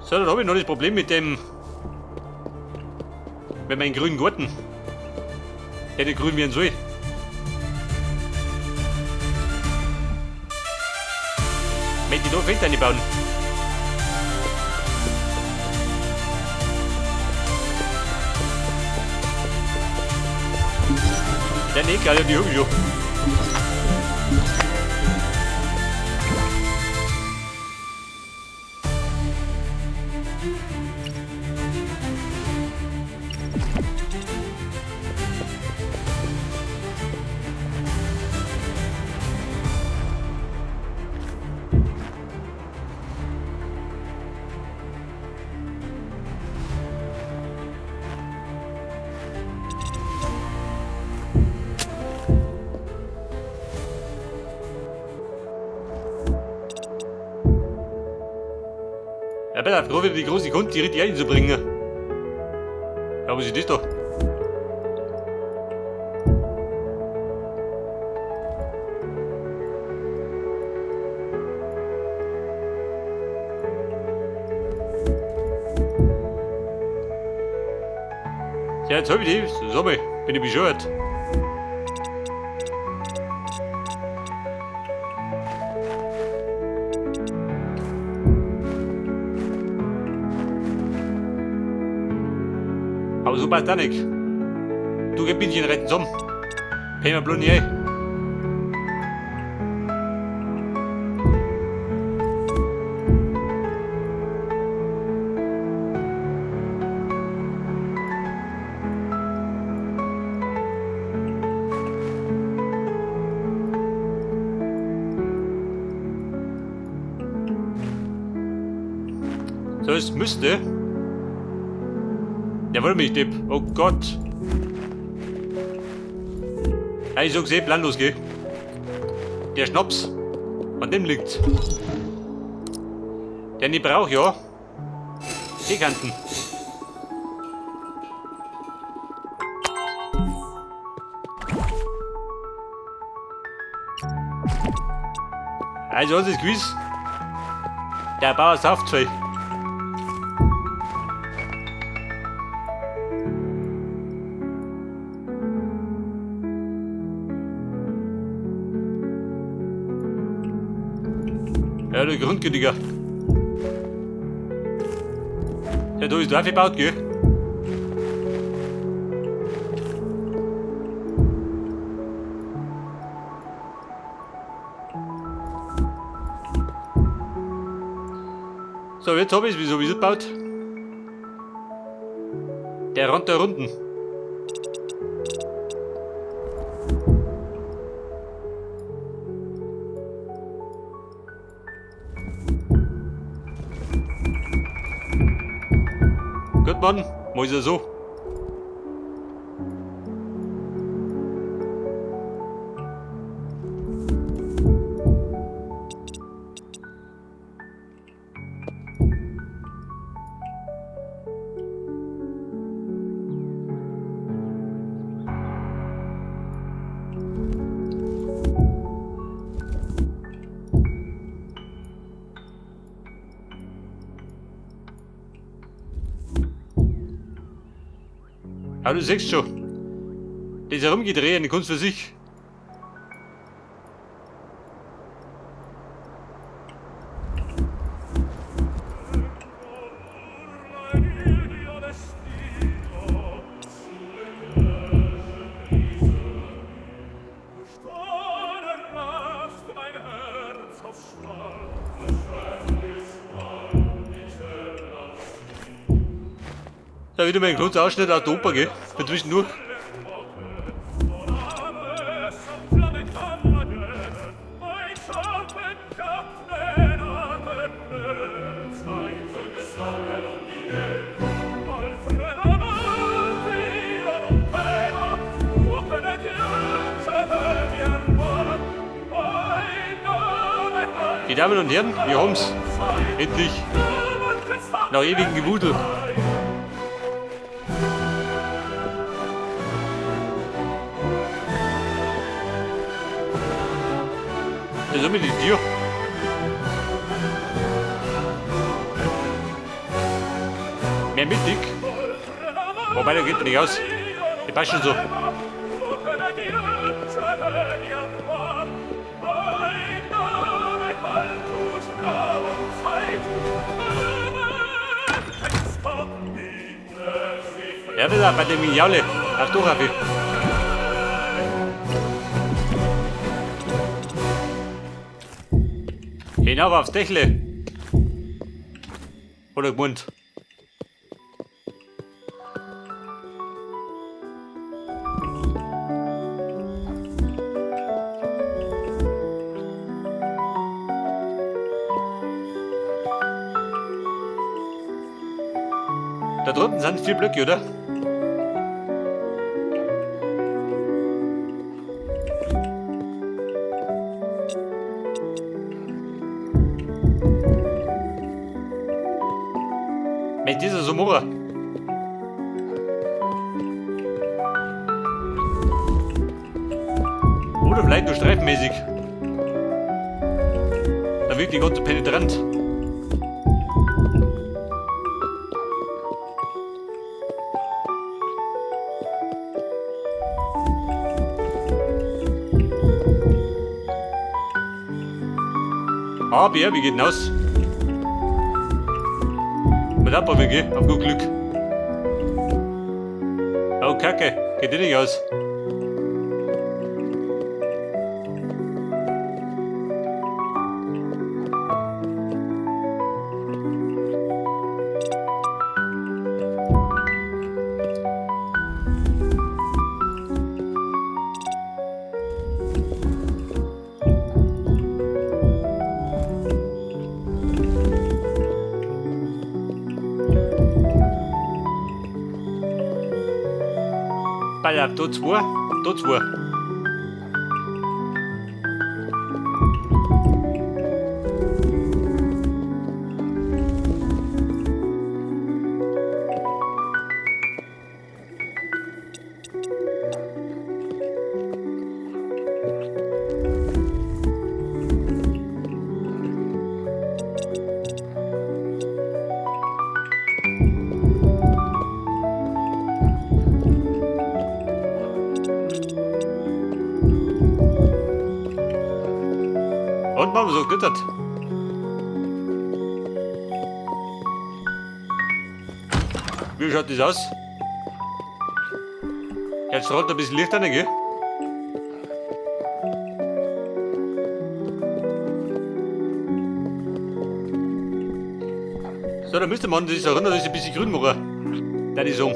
So, dann habe ich noch das Problem mit dem... Mit meinem grünen Garten. Der nicht grün werden soll. Möchte ich da Fenster einbauen? Der nicht, ja, die hab ich schon. Ja, bin froh, wieder die große Kunst, die richtig einzubringen. Ja, was ist das da? Ja, jetzt hab ich die. Sag mal, bin ich bescheuert. Aber so passt auch nicht. Du geh Bienchen retten zusammen. Pay mir bloß nicht ein. So, es müsste. Jawohl, mich Depp. Oh Gott. Ja, ich sag's eh, planlos, gell? Der Schnaps. An dem liegt's. Den ich brauch, ja. Seekanten. Also, was ist gewiss? Der Bauer sauft viel. Ja, der Grundgütiger. Ja, da ist Dorf gebaut, gell? So, jetzt hab ich's, wieso, wieso gebaut? Der Rand der Runden. Gut, Mann, mach ich ja so. Ja, du siehst schon. Das Herumgedreht, eine Kunst für sich. Ja, wieder mal ein kurzer Ausschnitt aus der Oper, gell? Für zwischendurch. Die Damen und Herren, wir haben's. Endlich. Nach ewigem Gewudel. Das ist mit die Tür. Mehr mittig. Wobei, da geht mir nicht aus. Die passt schon so. Ja, wieder bei dem Jaule. Auf du, Raffi. Hinauf aufs Dächle. Oder gemeint. Da drunten sind 4 Blöcke, oder? Mit dieser Sumura. Oder vielleicht nur streifenmäßig. Da wirkt die ganz penetrant. Ah, Bär, wie geht denn aus? Mit Abbauen, gell? Auf gut Glück. Oh, Kacke, geht eh nicht aus. Pass auf, da zwei, da zwei. Und machen wir so glittert. Wie schaut das aus? Jetzt strahlt ein bisschen Licht an, gell? So, da müsste man sich erinnern, dass ich ein bisschen grün mache. Da die Song.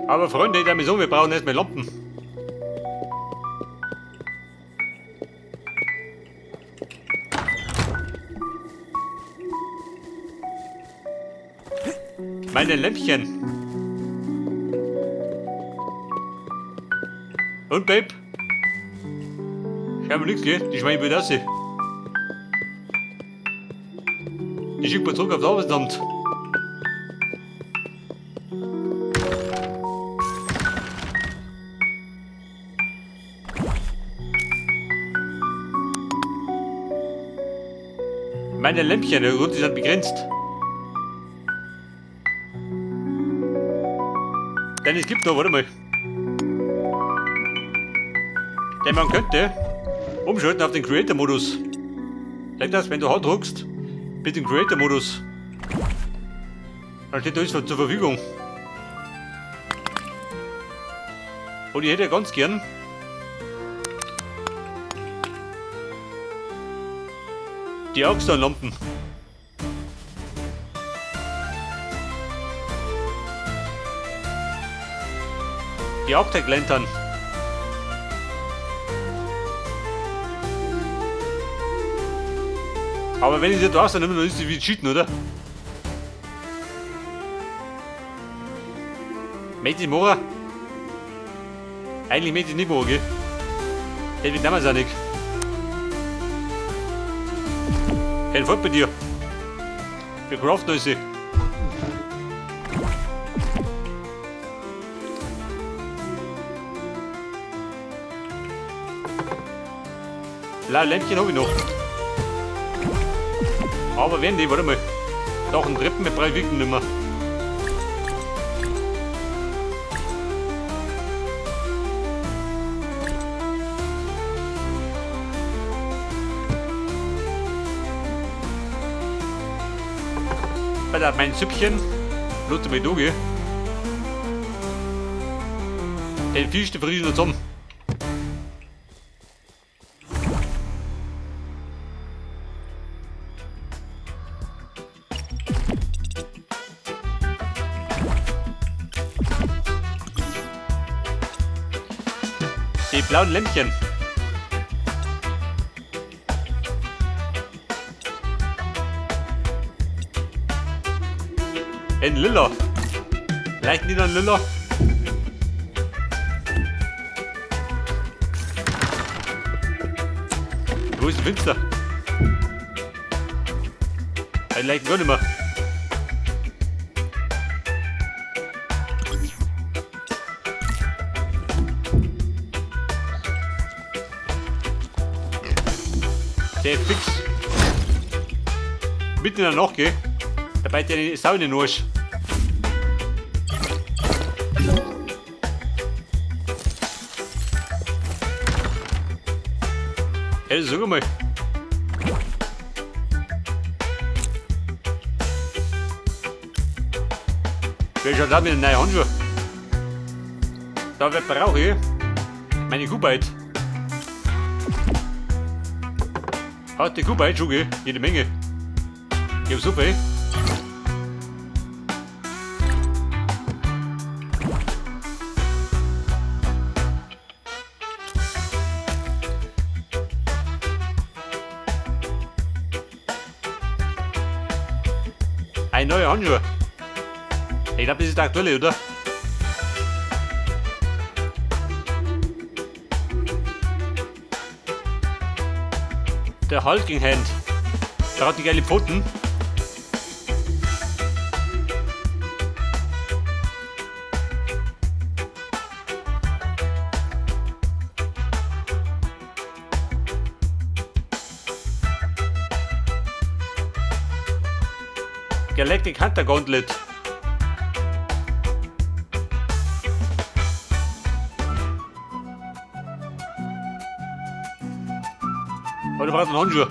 Aber Freunde, ich so, wir brauchen erstmal Lampen. Meine Lämpchen. Und Babe? Schau mal nichts, gell? Die schmeißen wieder raus. Die schickt man zurück aufs Arbeitsamt. Meine Lämpchen, ja gut, die sind begrenzt. Denn es gibt noch, warte mal. Denn man könnte umschalten auf den Creator-Modus. Sag das, wenn du H druckst, mit dem Creator-Modus. Dann steht alles zur Verfügung. Und ich hätte ja ganz gern die Augstonlampen. Die Arctic Lantern. Aber wenn ich sie da dann ist sie wie Cheaten, oder? Möchte ich machen? Eigentlich möchte ich nicht machen, gell? Hätte ich damals auch nicht. Kein Fort bei dir. Wir craften alles. Blaue Lämpchen habe ich noch. Aber wenn die, warte mal. Doch ein Treppen mit drei Wicken nicht mehr. Bei mein Süppchen. Luther mit Doge. Den Fisch, den friere ich noch zusammen. Die blauen Lämpchen. Ein Lila. Vielleicht nicht ein Lila. Wo ist denn Finster? Ein Leichen gar nicht mehr. Der fix. Mitten in der Nacht, gell? Dabei der eine Sau in den Arsch. Hey, sag mal. Wer schaut da mit den neuen Handschuhen? Da brauche ich meine Kuhbeit. Hat die Kuhbeit schon, gell? Jede Menge. Ich hab so viel. Ein neuer Handschuh. Ich glaube, das ist der aktuelle, oder? Der Hulking Hand. Der hat die geile Pfoten. Galactic Hunter Gauntlet. Oh, du brauchst einen Handschuh.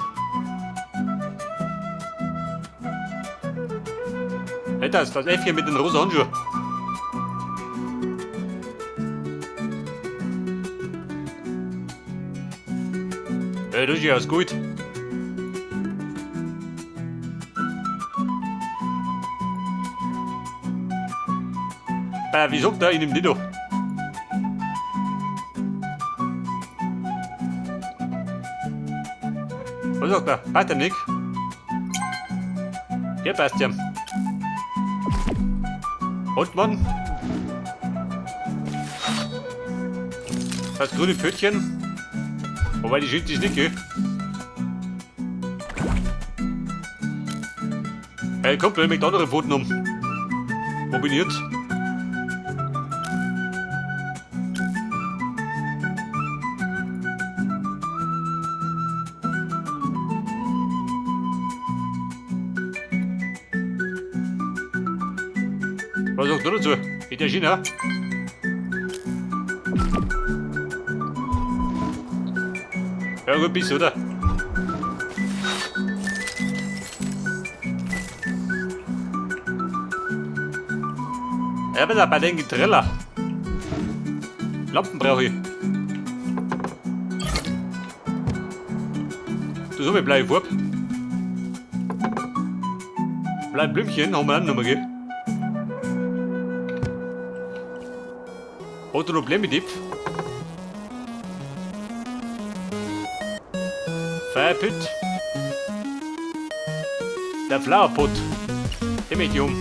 Hey, das Äffchen mit den rosa Handschuhen. Hey, das ist ja gut. Wie sagt er? Ich nehm die doch. Was sagt er? Passt der nicht? Ja, passt ja. Und Mann? Das grüne Pfötchen. Wobei die Schild ist nicht, gell? Hey, Kumpel, mit anderen Pfoten um. Wo bin ich jetzt? Was sagst du dazu? Geht der China? Ja gut, bist du, oder? Ja, aber bei den Getriller. Lampen brauche ich. Du, so mit blaue Farbe. Blaue Blümchen haben wir auch noch mal, gell? Hat er noch Probleme mit Firepit. Der Flowerpot. Den möchte ich um.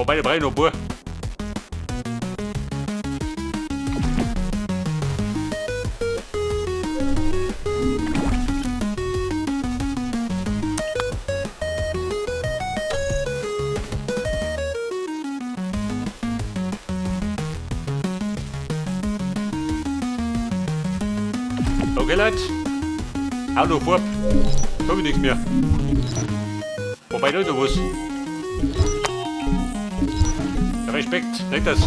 Wobei, da brauche ich noch ein paar. Okay, Leute. Auch noch vor. Hab ich nichts mehr. Wobei, da ist noch was. Respekt, nicht das.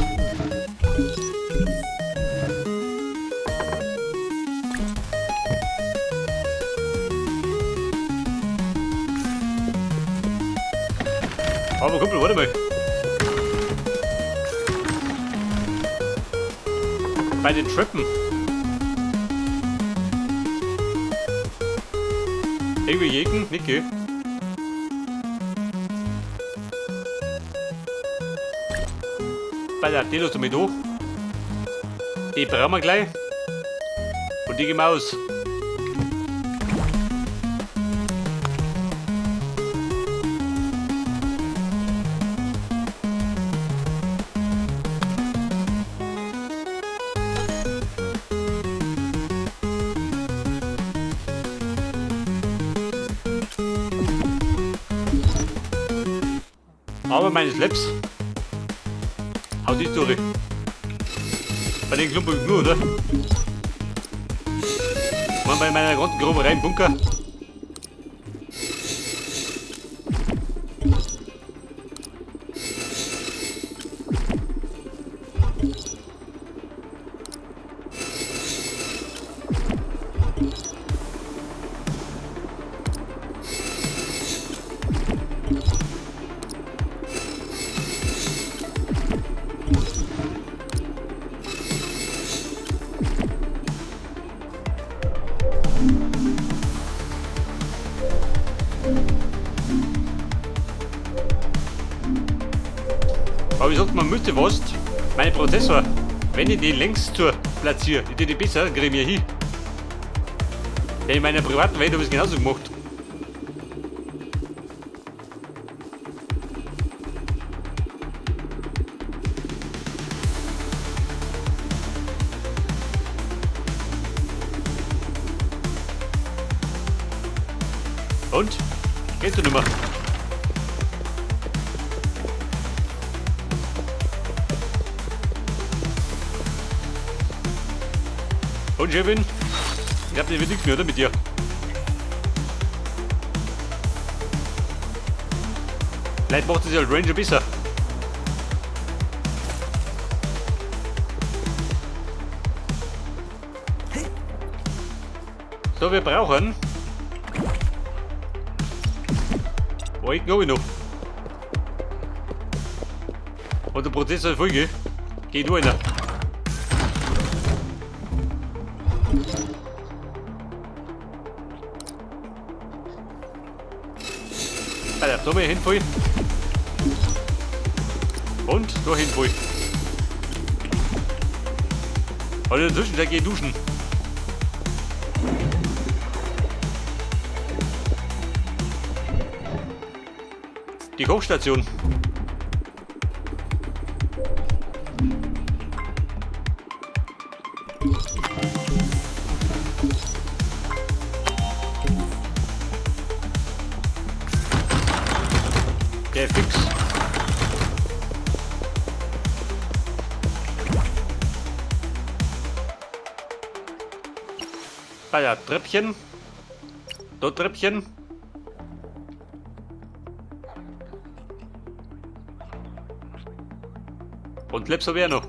Aber Kumpel, warte mal. Bei den Treppen. Irgendwie Jägen, Nicke. Bei der die lassen wir da. Die brauchen wir gleich. Und die gehen wir aus. Aber meine Slaps. Haut die durch. Bei den Klumpen nur, oder? Mal bei meiner ganzen Groberei im Bunker. Aber ich sag, man müsste was, mein Prozessor, wenn ich den längs zur platziere, ich den besser, kriege ich mir hin. Denn in meiner privaten Welt habe ich es genauso gemacht. Und? Geht du nicht mehr? Und Chefin, ich hab dir nichts mehr, oder mit dir? Vielleicht macht es ja als Ranger besser. So, wir brauchen. Oh, ich glaube noch. Und der Prozessor ist voll, gell? Geh du einer. Alter, da mal hin voll. Und da hin voll. Und in der Zwischenzeit geh ich duschen. Die Kochstation. Der fix. Ah ja, Treppchen. Dort Treppchen. Und Lips habe ich auch noch.